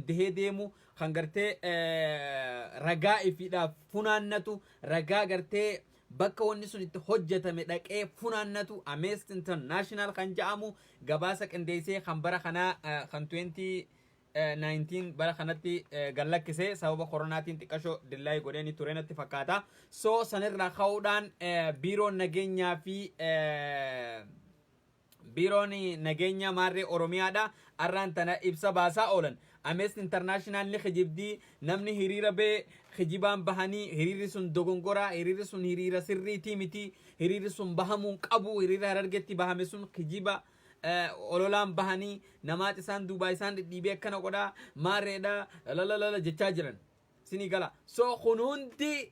dandahee deemu, kan gartee ragaa ifiidhaaf funaannatu, ragaa gartee bakka wanni sun itti hojjetame dhaqee funaannatu, Amnesty International kan ja'amu gabaasa qindeessee kan bara kanaa kan 2019 bara kanatti gad lakkise, sababa koronaatiin xiqqashoo dillaayii godhee ni ture natti fakkaata. So sanirraa ka'uudhaan biiroon nageenyaa fi biiroon nageenya maarree Oromiyaadha arraan tana ibsa baasaa oolan. Amnesty International ni kijibdii, namni hiriira bee kijibaan bahanii, hiriirri sun dogongora, hiriirri sun hiriira sirriitii miti, hiriirri sun bahamuu hin qabu, hiriira Harargetti bahame sun kijiba, ololaan bahanii namaat isaan duubaa isaan dhidhiibee akkana godhaa maarreedha lalalala jechaa jiran. Sinii gala. So kun hundi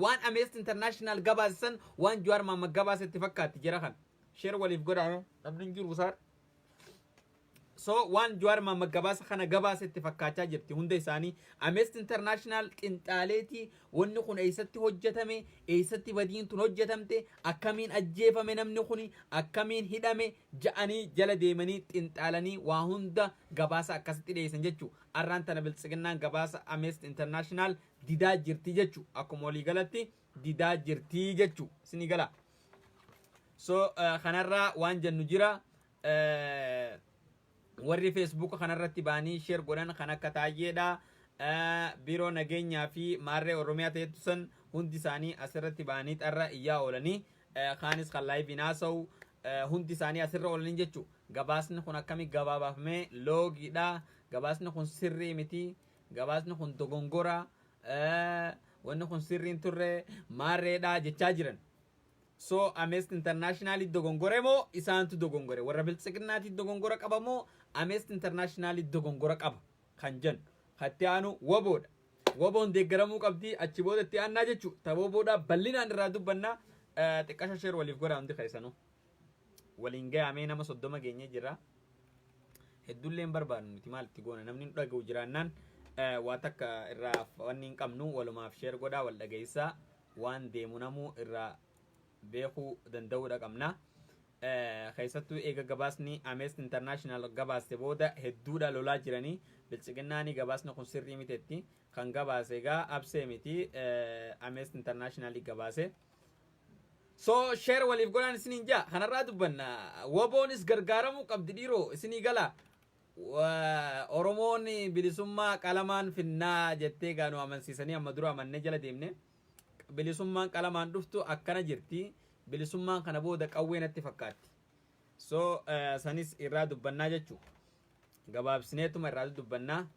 waan Amnesty International gabaasan waan Jawaar Mohammad gabaasetti fakkaatti jira kan. Share waliif godhaa, namni hin jiru isaan. So waan Jawaar Mohammad gabaasa kana gabaasetti fakkaachaa jirti hunda isaanii. Amnesty International xinxaaleetii wanni kun eessatti hojjetame, eessatti badiin tun hojjetamte, akkamiin ajjeefame namni kun, akkamiin hidhame ja'anii jala deemanii xinxaalanii waa hunda gabaasa akkasitti dhiyeessan jechuu. Arraan tana Biltsiginnaan gabaasa Amnesty International didaa jirti jechuu. Akkuma waliigalatti didaa jirti jechuu. Isinii gala. So kanarraa waan jennu jira. Warri Facebook kanarratti ba'anii share godhan kan akka Taayyeedha. Biiroo nageenyaa fi maarree Oromiyaa ta'etu san hundi isaanii asirratti ba'anii xarra iyyaa oolanii, kaanis kan live haasa'u hundi isaanii asirra oolanii jechuu. Gabaasni kun akkami gabaabaafamee loogiidha. Gabaasni kun sirrii miti. Gabaasni kun dogongora. Wanni kun sirriin turre maarreedha jechaa jiran. So Amnesty International dogongore moo isaantu dogongore? Warra Biltsiginnaati dogongora qaba moo Amnesty International dogongora qaba kan jennu. Katti aanu WBOdha. WBOn deeggaramuu qabdi, achi booda itti aannaa jechuu. Ta WBOdha bal'inaan irraa dubbannaa, xiqqasho share waliif godhaa hundi keessanuu. Waliin gahamee nama 30 geenyee jira. Hedduullee hin barbaadnu nuti, maal itti goona, namni nu dhaga'u jiraannaan waa takka irraa wanni hin qabnu. Walumaaf share godhaa, wal dhageessaa, waan deemu namuu irraa beekuu danda'uudha qabna. Keessattuu eega gabaasni Amnesty International gabaaste booda hedduudha lolaa jiranii. Biltsiginnaani gabaasni kun sirrii mitetti kan gabaase egaa absee miti, Amnesty International gabaase. So share waliif godhaan isiniin jaa, kanarraa dubbanna. WBOnis gargaaramuu qabdi dhiiroo, isinii gala. Oromoon bilisummaa qalamaan finnaa jettee gaanu amansiisanii amma dura amannee jala deemne. Bilisummaan qalamaan dhuftu akkana jirti. Bilisummaan kana booda qawwee natti fakkaatti. So sanis irraa dubbannaa jechuu. Gabaabsineetuma irraa dubbannaa.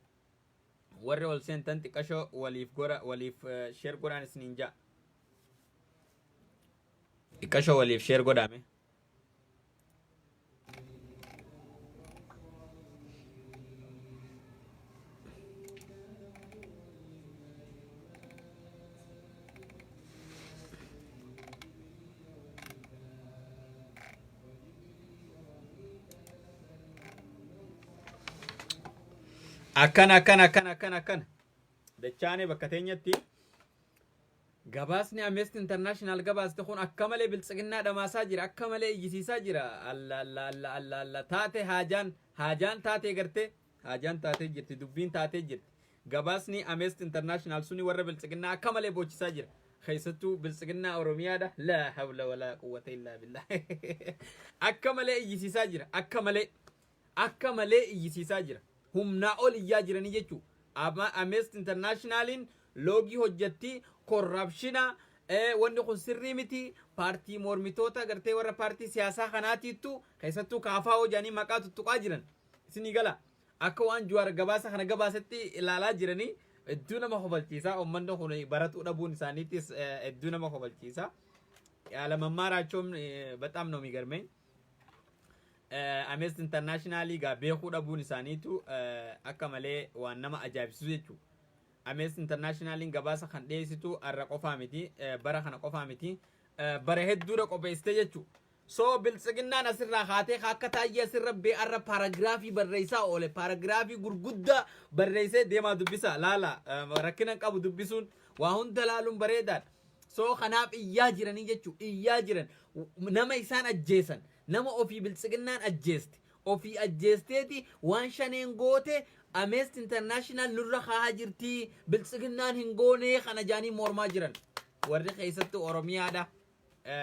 Warri ol seentan xiqqashoo waliif gora, waliif share godhaan isiniin jaa. Xiqqashoo waliif share godhaame. Akkana akkana akkana akkana akkana. Dachaanee bakka teenyatti. Gabaasni Amnesty International gabaaste kun akka malee Biltsiginnaa dhamaasaa jira, akka malee iyyisiisaa jira. Alla alla alla alla alla taate, haajaan haajaan taatee gartee haajaan taatee jirti, dubbiin taatee jirti. Gabaasni Amnesty International suni warra Biltsiginnaa akka malee boochisaa jira. Keessattuu Biltsiginnaa Oromiyaadha. Laa hawla walaa quwwata illaa billah. Akka malee iyyisiisaa jira, akka malee. Akka malee iyyisiisaa jira. Humnaa ol iyyaa jiranii jechuudha. Amnesty Internationaliin loogii hojjetti, corruption, wanni kun sirrii miti, paartii mormitoota gartee warra paartii siyaasaa kanaatiittu keessattuu kaafaa hojanii maqaa tuttuqaa jiran. Isinii gala. Akka waan Jawaar gabaasa kana gabaasetti ilaalaa jiranii hedduu nama kofalchiisa. Uummanni kun baratuu dhabuun isaaniittis hedduu nama kofalchiisa. Yaalamammaaraachoon በጣም ነው የሚገርመኝ። Amnesty International gaa beekuu dhabuun isaaniitu akka malee waan nama ajaa'ibsiisu jechuudha. Amnesty Internationaliin gabaasa kan dhiyeessitu har'a qofaa miti, bara kana qofaa miti, bara hedduudha qopheessite jechuudha. So Biltsiginnaan asirraa kaatee akka Taayyee asirra bee har'a paaraagiraafii barreessaa oole, paaraagiraafii gurguddaa barreessee deemaa dubbisa laala, rakkina hin qabu dubbisuun, waa hunda laaluun bareedaadha. So kanaaf iyyaa jiranii jechuudha, iyyaa jiran nama isaan ajjeesan, nama ofii Biltsiginnaan ajjeeste, ofii ajjeesteeti waan shaneen goote Amnesty International nurra kaahaa jirtii, Biltsiginnaan hin goonee kana jaanii mormaa jiran. Warri keessattuu Oromiyaadha.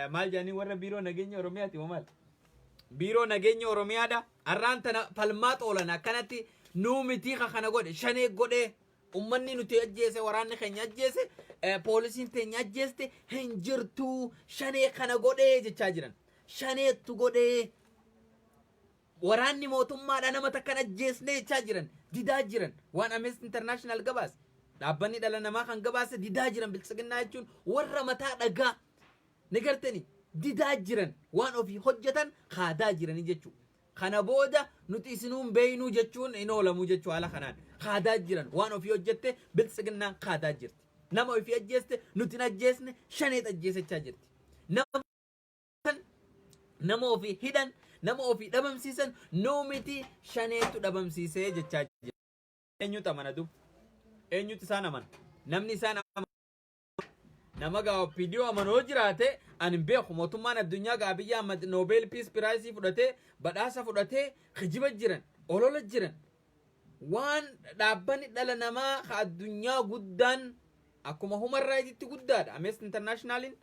Maal jaanii warra Biiroo Nageenya Oromiyaati moo maal? Biiroo Nageenya Oromiyaadha. Har'aan tana falmaa xoolan akkanatti nuu mitii ka kana godhe, Shanee godhee. Ummanni nuti ajjeese, waraanni keenya ajjeese, poolisiin teenya ajjeeste hin jirtu, Shanee kana godhee jechaa jiran. Shaneettu godhee, waraanni mootummaadha nama takkan ajjeesne jechaa jiran, didaa jiran. Waan Amnesty International gabaase, dhaabbanni dhala namaa kan gabaase didaa jiran. Biltsiginnaa jechuun warra mataa dhagaa ni gartani, didaa jiran, waan ofii hojjetan kaadaa jiranii jechuudha. Kana booda nuti isinuun beeynuu jechuun hin oolamu jechuu. Haala kanaan kaadaa jiran. Waan ofii hojjette Biltsiginnaan kaadaa jirti. Nama ofii ajjeeste nuti hin ajjeesne, Shaneet ajjeesechaa jirti. Nama ofii hidhan, nama ofii dhabamsiisan, nuu miti, Shaneetu dhabamsiisee jechaa jira. Eenyutu amana dub? Eenyutu isaan amana? Namni isaan amana nama gaa OPDO amanoo jiraate ani hin beeku. Mootummaan addunyaa gaa Abiyyi Ahmad Nobel Peace Prize fudhatee, badhaasa fudhatee, kijiba jiran, olola jiran. Waan dhaabbanni dhala namaa ka addunyaa guddaan akkuma human rights guddaadha Amnesty Internationalin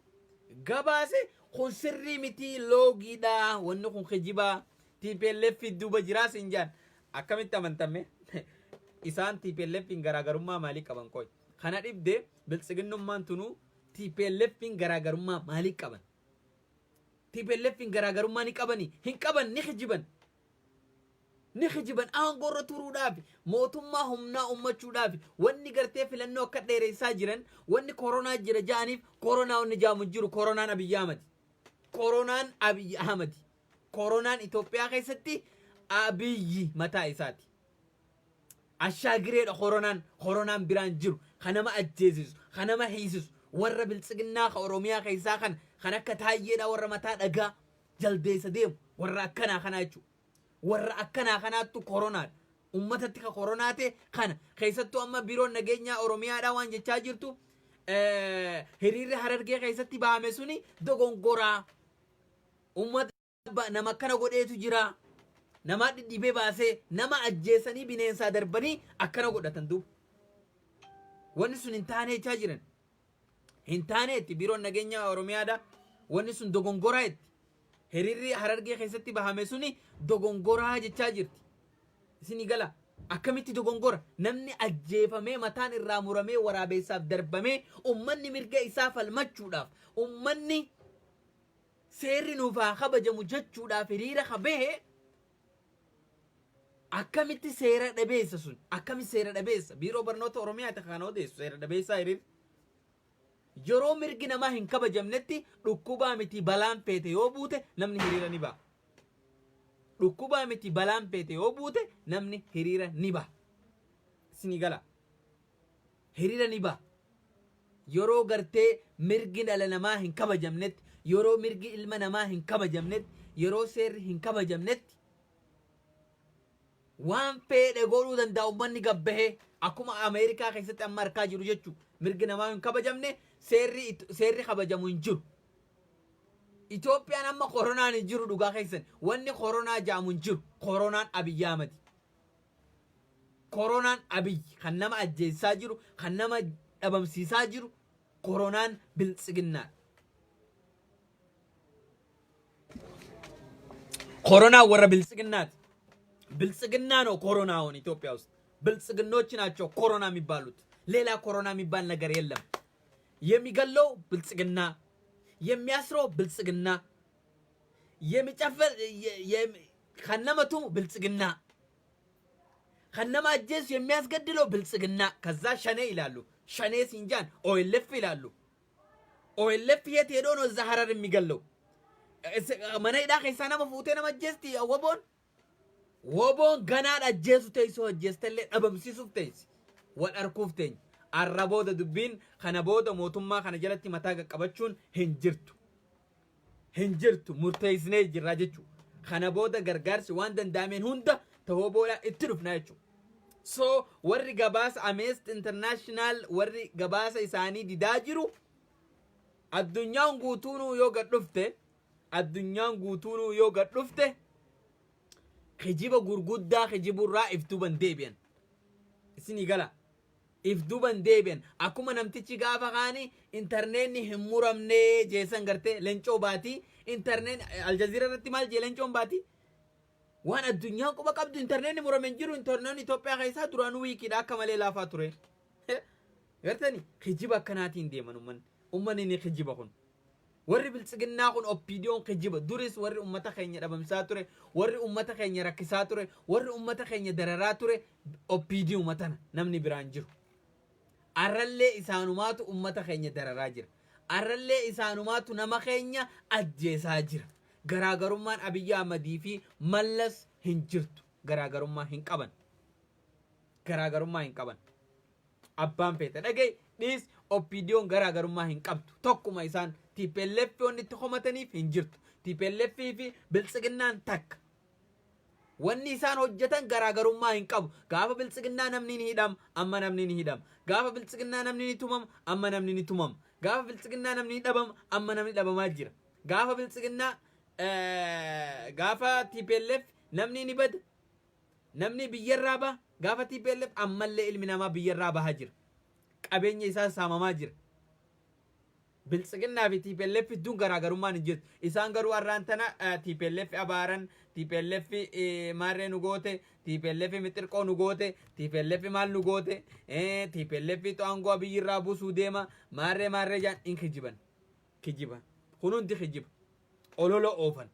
gabaase kun sirrii miti, loogiidha, wanni kun kijibaa, TPLF duuba jiraas hin jaan. Akkamitti amantame? Isaan TPLF garaagarummaa maalii qaban? Qoy, kana dhibdee Biltsiginnummaan tunuu TPLF garaagarummaa maalii qaban? TPLF garaagarummaa ni qabanii? Hin qaban, ni kijiban, ni kijiban. Aangoo irra turuudhaaf, mootummaa humnaa ummachuudhaaf, wanni gartee filannoo akka dheeressaa jiran, wanni koronaa jira ja'aniif, koronaa wanni jaamu jiru. Koronaan Abiyyi Ahmad, koronaan Abiyyi Ahmad, koronaan Itoophiyaa keessatti Abiyyi mataa isaati. Ashaagireedha koronaan. Koronaan biraan jiru kan nama ajjeesisu, kan nama hiisisu warra Biltsiginnaa ka Oromiyaa keessaa kan akka Taayyeedha, warra mataa dhagaa jaldeessa deemu, warra akkanaa kanaa jechuudha. Warra akkanaa kanaattu koronaadha. Ummatatti ka koronaa ta'e kana. Keessattuu amma Biiroon Nageenyaa Oromiyaadhaa waan jechaa jirtu, hiriirri Harargee keessatti bahame suni dogongoraa. Ummata nama akkana godheetu jira. Nama dhidhiibee baasee nama ajjeesanii bineensaa darbanii akkana godhatan duuba. Wanni sun hin taane jechaa jiran. Hin taaneetti Biiroon Nageenyaa Oromiyaadha. Wanni sun dogongoraa itti. Hiriirri Harargee keessatti bahame suni dogongoraa jechaa jirti. Isinii gala? Akkamitti dogongora? Namni ajjeefamee, mataan irraa muramee waraabeessaaf darbamee, ummanni mirga isaa falmachuudhaaf, ummanni seerri nuuf haa kabajamu jechuudhaaf hiriira ka bahe, akkamitti seera dhabeessa sun? Akkamitti seera dhabeessa? Biiroo Barnoota Oromiyaati kan odeessu seera dhabeessaa hiriirri. Yeroo mirgi namaa hin kabajamnetti dhukkubaa miti, balaan feete yoo buute namni hiriira ni ba'a. Dhukkubaa miti, balaan feete yoo buute namni hiriira ni ba'a. Isinii gala? Hiriira ni ba'a. Yeroo gartee mirgi dhala namaa hin kabajamnetti, yeroo mirgi ilma namaa hin kabajamnetti, yeroo seerri hin kabajamnetti waan fedhe godhuu danda'a uummanni gabbahee, akkuma Ameerikaa keessatti amma arkaa jiru jechuudha. Mirgi namaa hin kabajamne, seerri kabajamu hin jiru. Itoophiyaan amma koronaan hin jiru dhugaa keessan. Wanni koronaa ja'amu hin jiru. Koronaan Abiyyi Ahmadi. Koronaan Abiyyi kan nama ajjeessaa jiru, kan nama dhabamsiisaa jiru, koronaan Biltsiginnaadha. ኮሮና warra Biltsiginnaati. ብልጽግና ነው ኮሮና አሁን ኢትዮጵያ ውስጥ። ብልጽግኖች ናቸው ኮሮና የሚባሉት። ሌላ ኮሮና የሚባል ነገር የለም። የሚገለው ብልጽግና፣ የሚያስረው ብልጽግና፣ የሚጨፍር kan nama tumu ብልጽግና፣ kan nama ajjeesu የሚያስገድለው ብልጽግና። ከዛ ሸኔ ይላሉ። ሸኔ ሲንጃን OLF ይላሉ። OLF የት ሄዶ ነው እዛ ሀረር የሚገለው? Mana hidhaa keessaa nama fuutee nama ajjeesti WBOn. WBOn ganaadha ajjeesu teessoo ajjeestellee dhabamsiisuuf teessi. Wal arkuuf teenya. Arra booda dubbiin kana booda mootummaa kana jalatti mataa qaqqabachuun hin jirtu. Hin jirtu, murteessinee jirra jechuudha. Kana booda gargaarsi waan danda'ameen hunda ta'uu booda itti dhufna jechuudha. So warri gabaasa Amnesty International, warri gabaasa isaanii didaa jiru, addunyaan guutuunuu yoo gad dhufte, addunyaan guutuunuu yoo gad dhufte, kijiba gurguddaa kijiburraa iftuuban deebi'an. Isinii gala. If duban deebi'an. Akkuma namtichi gaafa kaani intarneetni hin muramnee jeessan gartee Leencoo Baatii intarneet Aljaziira irratti maal jee Leencoon Baatii? Waan addunyaan quba qabdu intarneetni murame hin jiru. Intarneetni Itoophiyaa keessaa duraanuu weakiidha, akka malee laafaa ture. Gartani kijiba akkanaatiin deeman uummanni. Uummanni ni kijiba kun. Warri biltsiginnaa kun, OPDOn kijiba. Duris warri uummata keenya dhabamsaa ture, warri uummata keenya rakkisaa ture, warri uummata keenya dararaa ture OPDO tana, namni biraan jiru. Arrallee isaanumaatu uummata keenya dararaa jira. Arrallee isaanumaatu nama keenya ajjeesaa jira. Garaagarummaan Abiyyi Ahmadii fi Mallas hin jirtu. Garaagarummaa hin qaban. Garaagarummaa hin qaban. Abbaan feete dhaga'i dhiis, OPDOn garaagarummaa hin qabdu. Tokkuma isaan TPLF wanni itti komataniif hin jirtu. TPLF fi Biltsiginnaan takka. Wanni isaan hojjetan garaagarummaa hin qabu. Gaafa Biltsiginnaa namni ni hidhama, amma namni ni hidhama. Gaafa Biltsiginnaa namni ni tumama, amma namni ni tumama. Gaafa Biltsiginnaa namni ni dhabama, amma namni dhabamaa jira. Gaafa Biltsiginnaa, gaafa TPLF namni ni bada. Namni biyyarraa baha. Gaafa TPLF ammallee ilmi namaa biyyarraa bahaa jira. Qabeenya isaa saamamaa jira. Biltsiginnaa fi TPLF hedduun garaagarummaan hin jirtu. Isaan garuu har'aan tana TPLF abaaran, TPLF maarree nu goote, TPLF mixirqoo nu goote, TPLF maal nu goote, TPLF aangoo Abiyyi irraa buusuu deema, maarree maarree jaan in kijiban. Kijiban. Kun hundi kijiba. Olola oofan.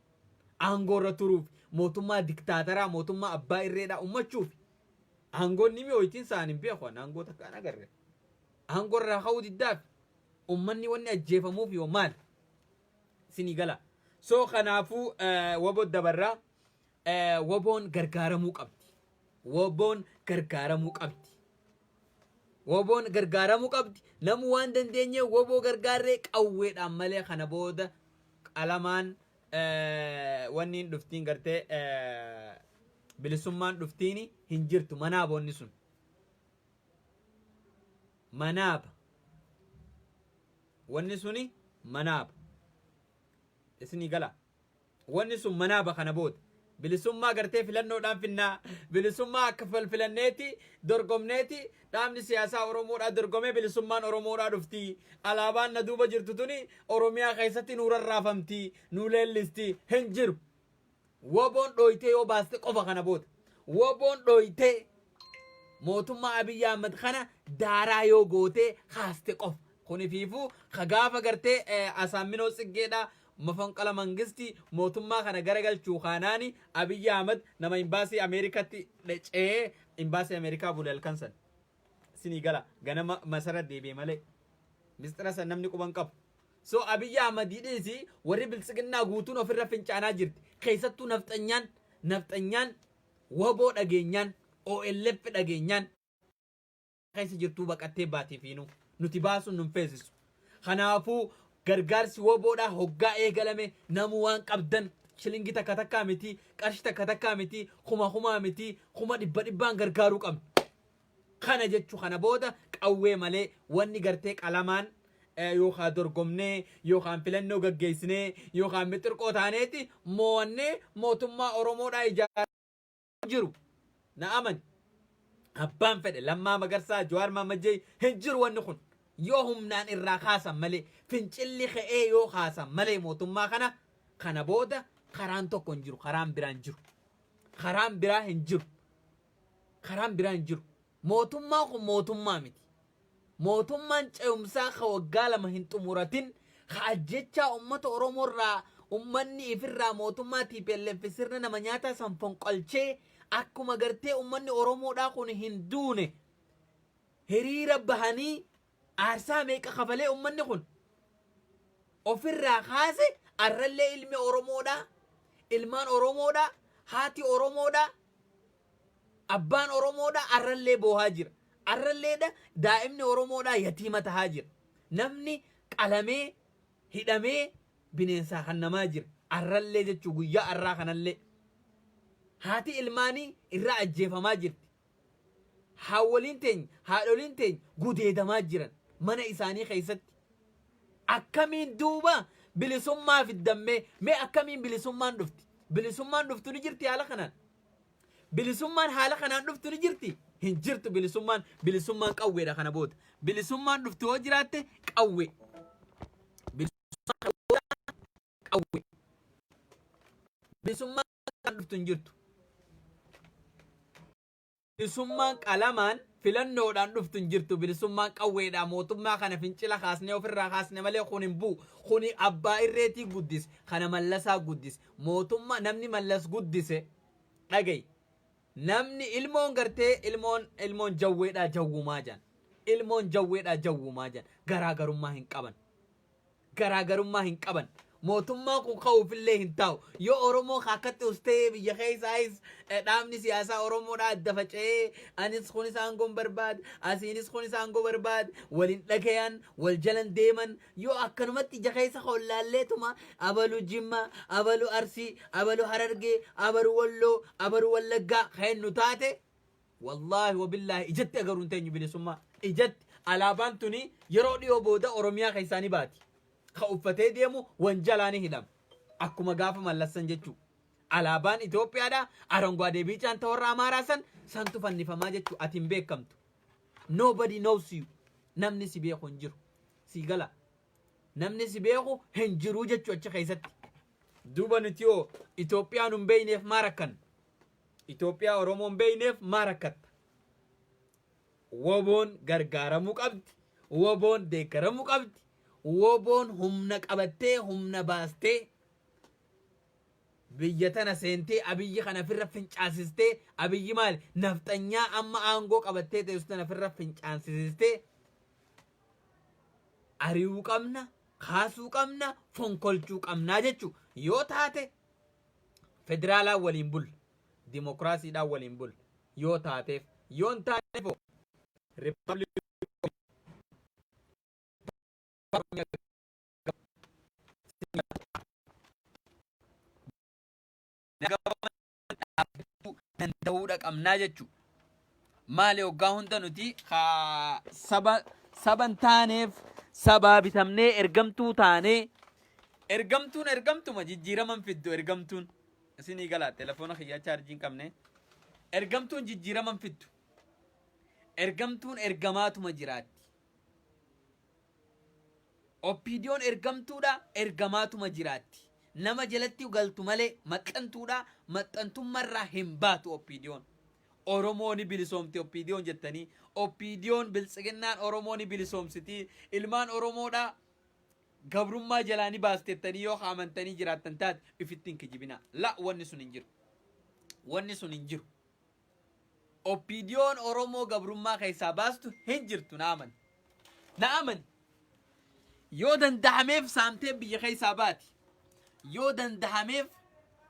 Aangoo irra turuuf, mootummaa diktaataraa, mootummaa abbaa irreedhaa uummachuuf. Aangoon ni mi'ooytiin isaan hin beeku, aangoo takkaan agarre. Aangoo irraa ka'uu diddaaf ummanni wanni ajjeefamuuf yoo maal isinii gala. So kanaafuu waboo dabarraa, waboon gargaaramuu qabdi. Waboon gargaaramuu qabdi. Waboon gargaaramuu qabdi. Namu waan dandeenye waboo gargaarree, qawweedhaan malee kana booda qalamaan wanni hin dhuftiin, gartee bilisummaan dhuftiin hin jirtu. Manaaboonni sun. Manaaba. Wanni suni manaaba. Isinii gala. Wanni sun manaaba kana booda. Bilisummaa gartee filannoodhaan finnaa. Bilisummaa akka filanneeti dorgomneeti, dhaabni siyaasaa Oromoodhaa dorgomee bilisummaan Oromoodhaa dhufti. Alaabaan na duuba jirtu tuni Oromiyaa keessatti nu rarraafamti, nu leellisti, hin jiru. Woboon dhooytee yoo baaste qofa kana booda. Woboon dhooytee mootummaa Abiyyi Ahmad kana daaraa yoo gootee kaaste qofa. Kunifiifuu ka gaafa gartee Asaamminoo Tsiggeedhaa mafanqala mangisti mootummaa kana garagalchuu kaanaani Abiyyi Ahmad nama imbaasii Ameerikaatti ce'ee imbaasii Ameerikaa bule halkan san. Isinii gala, ganama masara deebi'e malee. Mistira san namni quban qabu. So Abiyyi Ahmad dhiisi, warri biltsiginnaa guutuun ofirra fincaanaa jirti. Keessattuu nafxanyaan waboo dhageenyaan, OLF dhageenyaan keessa jirtuu baqattee baatee fiinuu nuti baasuun nun feesisu. Kanaafuu gargaarsi woboodhaa hoggaa eegalame, namu waan qabdan shilingii takka takkaa miti, qarshii takka takkaa miti, kuma kumaa miti, kuma dhibba dhibbaan gargaaruu qabna. Kana jechuu kana booda qawwee malee wanni gartee qalamaan yookaan dorgomnee yookaan filannoo gaggeessinee yookaan mixirqoo taaneeti mo'annee mootummaa Oromoodhaa ijaaraa jiru. Na amani. Abbaan fedhe Lammaa Magarsaa, Jawaar Mahaammad hin jiru wanni kun. Yoo humnaan irraa kaasan malee, fincilli ka'ee yoo kaasan malee, mootummaa kana kana booda karaan tokko hin jiru, karaan biraa hin jiru. Karaan biraa hin jiru. Karaan biraa hin jiru. Mootummaan kun mootummaa miti. Mootummaan ce'umsaa ka waggaa 2 hin xumuratin, ka ajjechaa uummata Oromoo irraa, uummanni ifirraa mootummaa TPLF sirna nama nyaataa san fonqolchee, akkuma gartee uummanni Oromoodhaa kun hin duune hiriira bahanii aarsaa meeqa kafalee uummanni kun ofirraa kaase, arrallee ilmi Oromoodhaa, ilmaan Oromoodhaa, haati Oromoodhaa, abbaan Oromoodhaa arrallee boohaa jira. Arralleedha daa'imni Oromoodhaa yatiima tahaa jira. Namni qalamee hidhamee bineensaa kan namaa jira. Arrallee jechuu guyyaa arraa kanallee. Haati ilmaanii irraa ajjeefamaa jirti. Haawwoliin teenya, haadholiin teenya gudeedamaa jiran mana isaanii keessatti. Akkamiin duuba bilisummaa fiddammee, mee akkamiin bilisummaan dhufti? Bilisummaan dhuftu ni jirti haala kanaan. Bilisummaan haala kanaan dhuftu ni jirti. Hin jirtu bilisummaan. Bilisummaan qawweedha kana booda. Bilisummaan dhuftu yoo jiraatte qawwee. Bilisummaan qawwee. Bilisummaan kan dhuftu hin jirtu. Bilisummaan qalamaan filannoodhaan dhuftu hin jirtu. Bilisummaan qawweedha. Mootummaa kana fincila kaasnee ofirraa kaasne malee kun hin bu'u. Kuni abbaa irreetii guddise. Kana Mallasaa guddise. Mootummaa namni Mallas guddise dhagayi. Namni ilmoon gartee ilmoon ilmoon jawweedhaa jawwumaa jan. Ilmoon jawweedhaa jawwumaa jan. Garaagarummaa hin qaban. Garaagarummaa hin qaban. Mootummaan kun ka'uufillee hin taa'u. Yoo Oromoo akkatti ustee biyya keessaayis dhaabni siyaasaa Oromoodhaa adda faca'ee anis kunis aangoon barbaada, asiinis kunis aangoo barbaada, waliin dhagayan, wal jalan deeman, yoo akkanumatti ija keessa hollaalleetuma abalu Jimma, abalu Arsii, abalu Harargee, abalu Walloo, abalu Wallaggaa kan nu taate, wallaahi wabillaahi ijatti agaruu hin teenyu bilisummaa. Ijatti alaabaan tuni yeroo dhiyoo booda Oromiyaa keessaa ni baati. Ka uffatee deemu wanjalaa ni hidhama. Akkuma gaafa Mallassan jechuu. Alaabaan Itoophiyaadha aranguwaadee biicaan ta warra Amaaraa san santu fannifamaa jechuu ati hin beekamtu. Nobody knows you. Namni si beeku hin jiru. Si gala. Namni si beeku hin jiru jechuu achi keessatti. Duuba nuti yoo Itoophiyaa nun beeyneef maa rakkanna? Itoophiyaa Oromoon beeyneef maa rakkatta? Woboon gargaaramuu qabdi. Woboon deeggaramuu qabdi. Woboon humna qabattee humna baastee biyya tana seentee Abiyyi kana ofirra fincaasistee, Abiyyi maali, nafxanyaa amma aangoo qabattee teessu tana ofirra fincaansisistee ari'uu qabna, kaasuu qabna, fonkolchuu qabnaa jechuu yoo taate federaalaan waliin bulla, dimokiraasiidhaan waliin bulla yoo taateef. Yoo hin taaneef hoo riippaabilikii danda'uudha qabnaa jechuudha. Maali hoggaa hunda nuti saba saban taaneef sabaa bitamnee ergamtuu taanee? Ergamtuun ergamtuma jijjiiraman fiddu ergamtuun. Isinii galaa, telefoona kiyyaa chaarjii hin qabne. Ergamtuun jijjiiraman fiddu. Ergamtuun ergamaatuma jiraatti. OPDOn ergamtuudha, ergamaatuma jiraatti. Nama jalatti galtu malee maxxantuudha, maxxantummarraa hin baatu OPDOn. Oromoo ni bilisoomti OPDOn jettanii, OPDOn biltsiginnaan Oromoo ni bilisoomsiti, ilmaan Oromoodha gabrummaa jalaa ni baasti jettanii yoo amantanii jiraattan taate ifitti hin kijibinaa. La, wanni sun hin jiru. Wanni sun hin jiru. OPDOn Oromoo gabrummaa keessaa baastu hin jirtu, na amani. Na amani. Yoo dandahameef saamtee biyya keessaa baati. Yoo dandahameef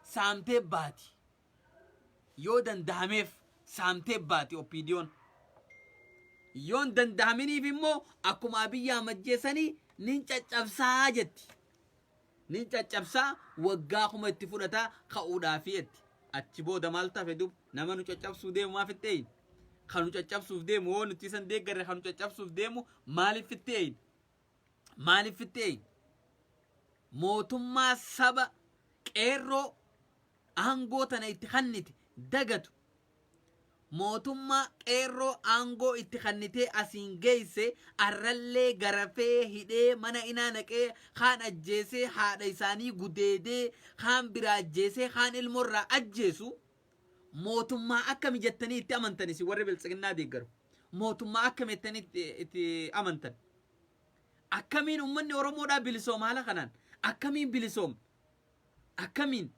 saamtee baati. Yoo dandahameef saamtee baati OPDOn. Yoo hin dandahaminiif immoo akkuma Abiyyi Ahmad jeessanii nin caccabsaa jetti. Nin caccabsaa, waggaa 1000 itti fudhata ka'uudhaafi jetti. Achi booda maal tafe dub nama nu caccabsuu deemu maaf itti eeyna? Kan nu caccabsuuf deemu hoo nuti isan deeggarre, kan nu caccabsuuf deemu maaliif itti eeyna? Maaliif itti eeyna? Mootummaa saba qeerroo aangoo tana itti kannite dagatu, mootummaa qeerroo aangoo itti kannitee asiin geesse arrallee garafee hidhee mana inaa naqee kaan ajjeesee haadha isaanii gudeedee kaan biraa ajjeesee kaan ilmoorraa ajjeesu mootummaa akkami jettanii itti amantan isin warri biltsiginnaa deeggaru? Mootummaa akkami jettanii itti amantan? Akkamiin uummanni Oromoodhaa bilisooma haala kanaan? Akkamiin bilisooma? Akkamiin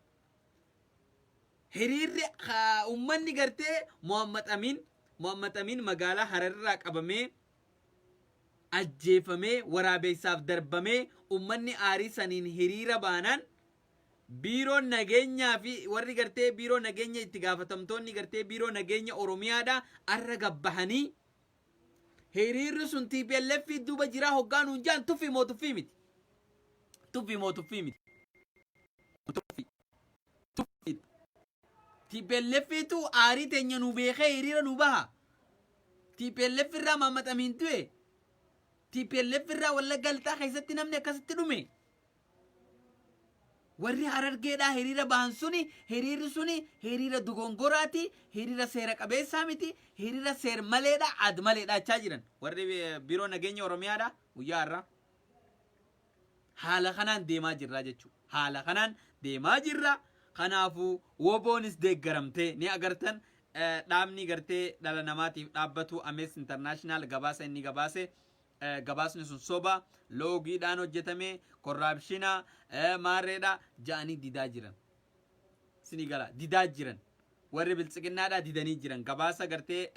hiriirri uummanni gartee Muhammad Amin magaalaa Hararraa qabamee ajjeefamee waraabeessaaf darbamee uummanni aarii saniin hiriira baanaan, biiroon nageenyaa fi warri gartee biiroo nageenya itti gaafatamtoonni gartee biiroo nageenya Oromiyaadha arra gabbahanii hiriirri sun TPLF duuba jiraa hoggaa nuun jaan, tuffii moo tuffii miti? Tuffii moo tuffii miti? Tuffii. Tuffii. TPLFtu aarii teenya nu beekee hiriira nu baha. TPLF irraa Muhammad Amin du'e. TPLF irraa Wallagga Lixaa keessatti namni akkasitti dhume. Warri Harargeedhaa hiriira bahan suni, hiriirri suni hiriira dogongoraati, hiriira seera qabeessaa miti, hiriira seer maleedha, ad maleedha jechaa jiran. Warri biiroo nageenya Oromiyaadha guyyaa har'aa. Haala kanaan deemaa jirra jechuudha. Haala kanaan deemaa jirra. Kanaafuu WBOnis deeggaramtee ni agartan. Dhaabni gartee dhala namaatiif dhaabbatu Amnesty International gabaasa inni gabaase, gabaasni sun soba, loogiidhaan hojjetame, corruption maarreedha ja'anii didaa jiran. Sini gala didaa jiran. Warri biltsiginnaadhaa didanii jiran. Gabaasa gartee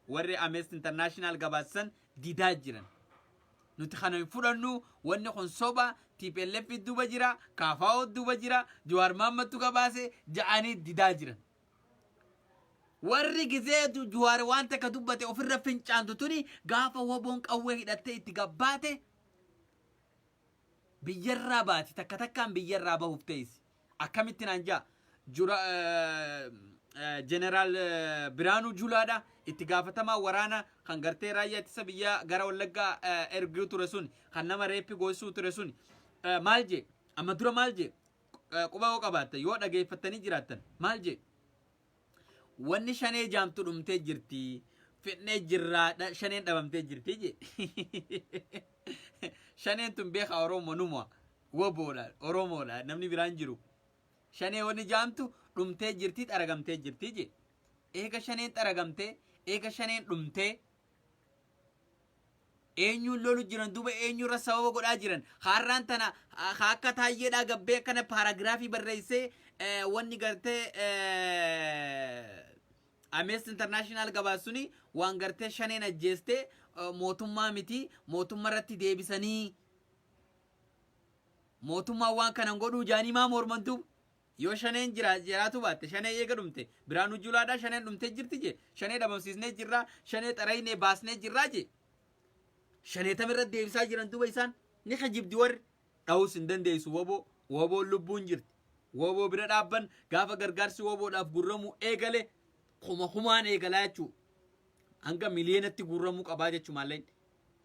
warri Amnesty International gabaasan didaa jiran. Nuti kana hin fudhannu, wanni kun soba, TPLF duuba jira, KFO duuba jira, Jawaar Mahammadtu gabaase ja'anii didaa jiran. Warri gizee Jawaar waan takka dubbate ofirra fincaantu tuni, gaafa WBOn qawwee hidhattee itti gabbaate biyyarraa baati, takka takkaan biyyarraa bahuuf teessi. Akkamitti naan jaa, jura Jeneraal Biraanuu Julaadha, itti gaafatamaa waraana kan gartee raayyaa ittisa biyyaa gara Wallaggaa erguu ture sun, kan nama rape goosisuu ture sun, maal jee amma dura, maal jee, quba yoo qabaattan, yoo dhageeffattanii jiraattan, maal jee? Wanni Shanee jaamtu dhumtee jirti, fidnee jirraa, Shaneen dhabamtee jirti jee. Shaneen tun beeka Oromoo numa WBOdha, Oromoodha, namni biraan jiru. Shanee wanni jaamtu dhumtee jirti, xaragamtee jirti jee. Eega Shaneen xaragamtee, eega Shaneen dhumtee, eenyuun lolu jiran duuba? Eenyurra sababa godhaa jiran? Har'aan tana akka Taayyeedhaa gabbee akkana paragraph barreessee, wanni gartee Amnesty International gabaasuni waan gartee Shaneen ajjeestee mootummaa miti, mootummaa irratti deebisanii mootummaan waan kanan godhuu jaanii maa morman duuba? Yoo Shaneen jira jiraatu baatte, Shanee eega dhumte, Biraanuu Julaadhaa Shaneen dhumtee jirti je, Shanee dhabamsiisnee jirraa, Shanee xaraynee baasnee jirraa je, Shanee tamirra deebisaa jiran duuba? Isaan ni kijibdi. Warri dha'uus hin dandeessu. WBO, WBOn lubbuun jirti. WBO bira dhaabban. Gaafa gargaarsi WBOdhaaf gurramuu eegale, kuma kumaan eegalaa jechuu, hanga miliyoonatti guurramuu qabaa jechuu. Maallaqni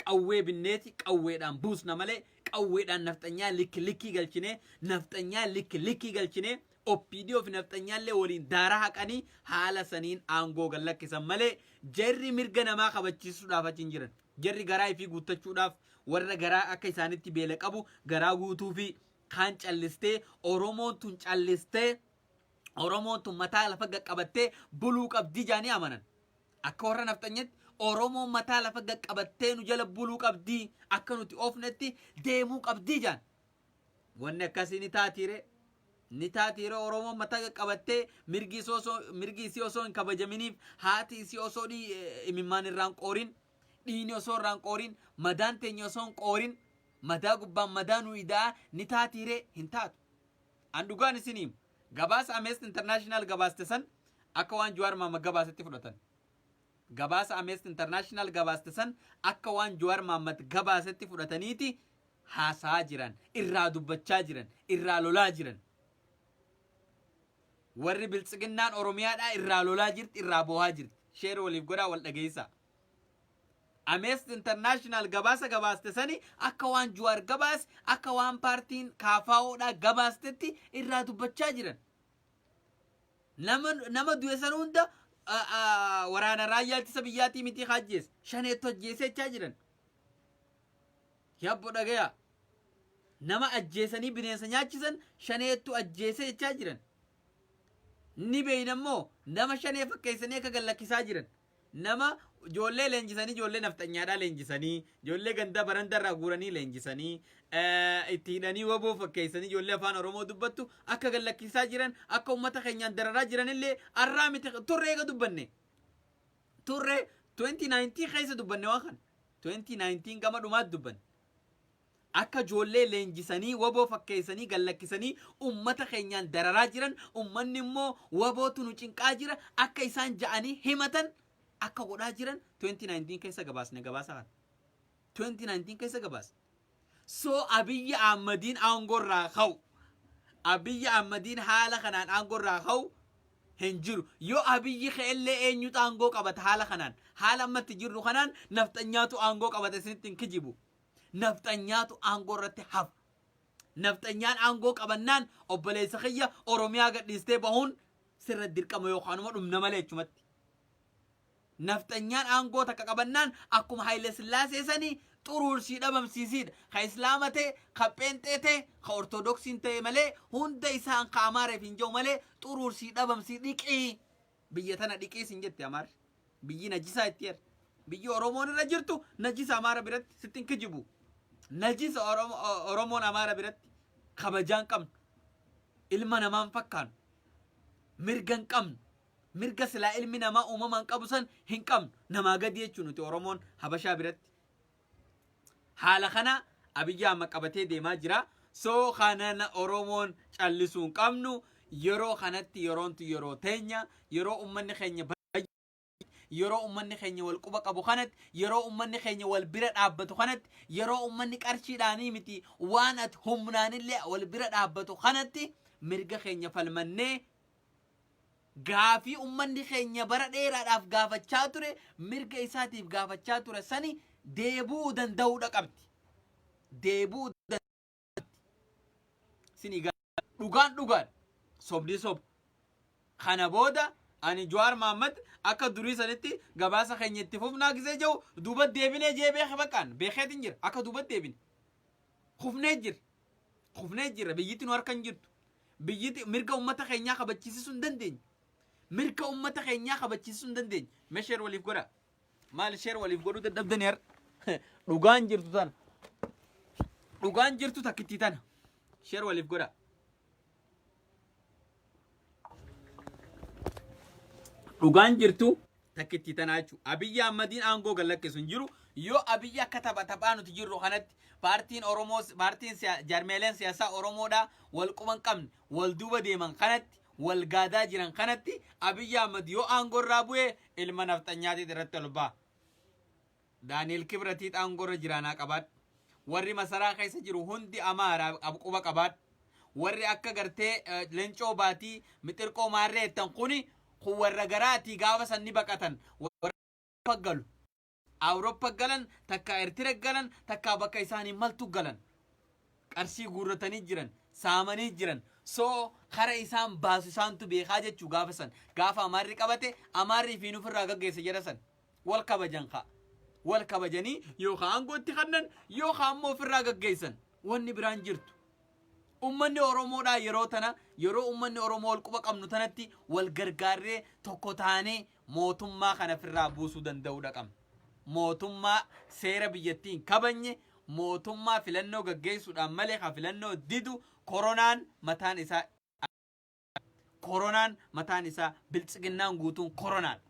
qawwee binneeti qawweedhaan buusna malee, qawweedhaan nafxanyaa likki likkii galchinee, nafxanyaa likki likkii galchinee, OPDO fi nafxanyaallee waliin daaraa haqanii haala saniin aangoo gad lakkisan malee, jarri mirga namaa kabachiisuudhaaf achi hin jiran. Jarri garaa ifii guuttachuudhaaf, warra garaa akka isaanitti beela qabu garaa guutuu fi kaan callistee, Oromoon tun callistee, Oromoon tun mataa lafa qaqqabattee buluu qabdi jaanii amanan. Akka warra nafxanyatti Oromoon mataa lafa qaqqabattee nu jala buluu qabdii, akka nuti oofnetti deemuu qabdii jaan. Wanni akkasii ni taatiire? Ni taatiire? Oromoon mataa qaqqabattee mirgi isii osoo hin kabajaminiif, haati isii osoo imimmaan irraan qoorin, dhiini osoo irraan qoorin, madaan teenya osoo hin qoorin, madaa gubbaan madaa nu idaa ni taatiire? Hin taatu. An dhugaan isinii gabaasa Amnesty International gabaaste san akka waan Jawaar Mahammad gabaasetti fudhatan. Gabaasa Amnesty International gabaaste san akka waan Jawaar Mahammad gabaasetti fudhataniiti haasaa jiran, irraa dubbachaa jiran, irraa lolaa jiran. Warri biltsiginnaan Oromiyaadhaa irraa lolaa jirti, irraa boohaa jirti. Share waliif godhaa, wal dhageessaa. Amnesty International gabaasa gabaaste sani akka waan Jawaar gabaase, akka waan paartiin KFOdhaa gabaastetti irraa dubbachaa jiran. Nama du'e san hunda waraana raayyaa ittisa biyyaatii miti ajjeese, Shaneettu ajjeese jechaa jiran. Yabbo dhagaya. Nama ajjeesanii bineensa nyaachisan, Shaneettu ajjeese jechaa jiran. Ni beeyna immoo nama Shanee fakkeessanii akka gallakkisaa jiran. Nama ijoollee leenjisanii, ijoollee nafxanyaadhaa leenjisanii, ijoollee ganda barandarraa guuranii leenjisanii, itti hidhanii, WBO fakkeessanii, ijoollee afaan Oromoo dubbattu akka gallakkisaa jiran, akka uummata keenyaan dararaa jiranillee arraa miti, turre eega dubbanne. Turre, 2019 keessa dubbanne waan kana. 2019 gama dhumaatti dubbanne. Akka ijoollee leenjisanii, WBO fakkeessanii gallakkisanii ummata keenyaan dararaa jiran, ummanni immoo WBOtu nu cinqaa jira akka isaan ja'anii himatan akka godhaa jiran 2019 keessa gabaasne gabaasa kana. 2019 keessa gabaasne. So Abiyyi Ahmadiin aangoo irraa ka'u. Abiyyi Ahmadiin haala kanaan aangoo irraa ka'u hin jiru. Yoo Abiyyi ka'ellee eenyutu aangoo qabata haala kanaan? Haala ammatti jirru kanaan nafxanyaatu aangoo qabata, isinitti hin kijibu. Nafxanyaatu aangoo irratti hafa. Nafxanyaan aangoo qabannaan obboleessa kiyya Oromiyaa gadhiistee bahuun sirra dirqama yookaanuma dhumna malee jechumatti. Nafxanyaan aangoo takka qabannaan akkuma Haayile Sillaasee sanii xuruursii dhabamsiisiidha. Ka Islaama ta'e, ka Pheenxee ta'e, ka Ortodoksiin ta'e malee hunda isaan ka Amaareef hin jiru malee xuruursii dhabamsii dhiqii. Biyya tana dhiqii sin jette Amaarri. Biyyi najisaa itti yer. Biyyi Oromoon irra jirtu najisa Amaara biratti sitti hin kijibu. Najisa Oromoon Amaara biratti kabajaa hin qabnu. Ilma namaa hin fakkaannu. Mirga hin qabnu. Mirga silaa ilmi namaa uumamaan qabu san hin qabnu. Namaa gadi jechuun nuti Oromoon Habashaa biratti. Haala kana Abiyyi Ahmad qabatee deemaa jira. So kana Oromoon callisuu hin qabnu. Yeroo kanatti yeroontu yeroo teenya. Yeroo uummanni keenya yeroo uummanni keenya wal quba qabu kanatti yeroo uummanni keenya wal bira dhaabbatu kanatti yeroo uummanni qarshiidhaanii miti waan ati humnaanillee wal bira dhaabbatu kanatti mirga keenya falmannee gaafii ummanni keenya bara dheeraadhaaf gaafachaa ture mirga isaatiif gaafachaa ture sani deebi'uu danda'uudha qabdi. Deebi'uu danda'u. Sini dhugaan dhugaan sobni soba. Kana booda ani Jawaar Mahaammad akka durii sanitti gabaasa keenya itti fufnaa gisee jiru duuba deebinee jee beeke baqqaan beekeetiin jira akka duuba deebine. Kufnee jira. Kufnee jira biyyatti nu harka hin jirtu. Biyyiti mirga ummata keenyaa kabachiisisuu hin dandeenye. Mirga ummata keenyaa kabachiisisuu hin dandeenye. Mee share waliif godhaa. Maal share waliif godhuu dadhabdani har'a? Dhugaan jirtu tana. Dhugaan jirtu takkittii tana. Share waliif godhaa. Dhugaan jirtu takkittii tanaa jechuudha. Abiyyi Ahmadiin aangoo gad lakkisu hin jiru. Yoo Abiyyi akka tapha taphaa nuti jirru kanatti paartiin Oromoo paartiin jaarmeeleen siyaasaa Oromoodhaa wal quba hin qabne wal duuba deeman kanatti wal gaadaa jiran kanatti Abiyyi Ahmad yoo aangoo irraa bu'e ilma nafxanyaatiit irratti ol ba'a. Daani'el Kibratiit aangoo irra jiraanaa qabaadhu. Warri masaraa keessa jiru hundi Amaaraa quba qabaadhu. Warri akka gartee Leencoo Baatii Mixirqoo Maarree jettan kuni kun warra garaatii gaafa san ni baqatan. Warra Awurooppaa galu. Awurooppaa galan takka Eertira galan takka bakka isaanii maltu galan. Qarshii guurratanii jiran, saamanii jiran. So kara isaan baasu isaantu beekaa jechuu gaafa san. Gaafa Amaarri qabate Amaarri fi nufirraa gaggeessa jedha san. Wal kabajan kaa. Wal kabajanii yookaan aangoo itti kennan yookaan ammoo ofirraa gaggeessan. Wanni biraan jirtu. Ummanni Oromoodhaa yeroo tana yeroo ummanni Oromoo wal quba qabnu tanatti wal gargaarree tokko taanee mootummaa kana ofirraa buusuu danda'uudha qabna. Mootummaa seera biyyattii hin kabajne, mootummaa filannoo gaggeessuudhaan malee ka filannoo didu koronaan mataan isaa koronaan mataan isaa biltsiginnaan guutuun koronaadha.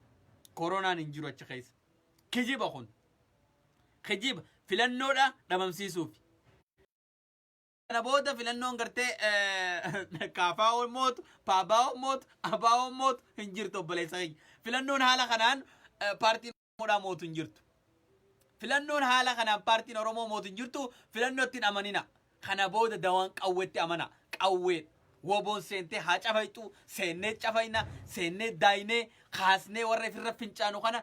Koronaan hin jiru achi keessa. Kijiba kun. Kijiba filannoodha dhabamsiisuufi. Kana booda filannoon gartee KFO mootu, PABO mootu, ABO mootu hin jirtu obboleessa keenya. Filannoon haala kanaan paartiin Oromoodhaa mootu hin jirtu. Filannoon haala kanaan paartiin Oromoo mootu hin jirtu filannootti hin amanina. Kana booda dawaan qawweetti amana. Qawwee woboon seentee haa cafayxu, seennee cafayna, seennee daayinee, kaasnee warra ifirra fincaanu kana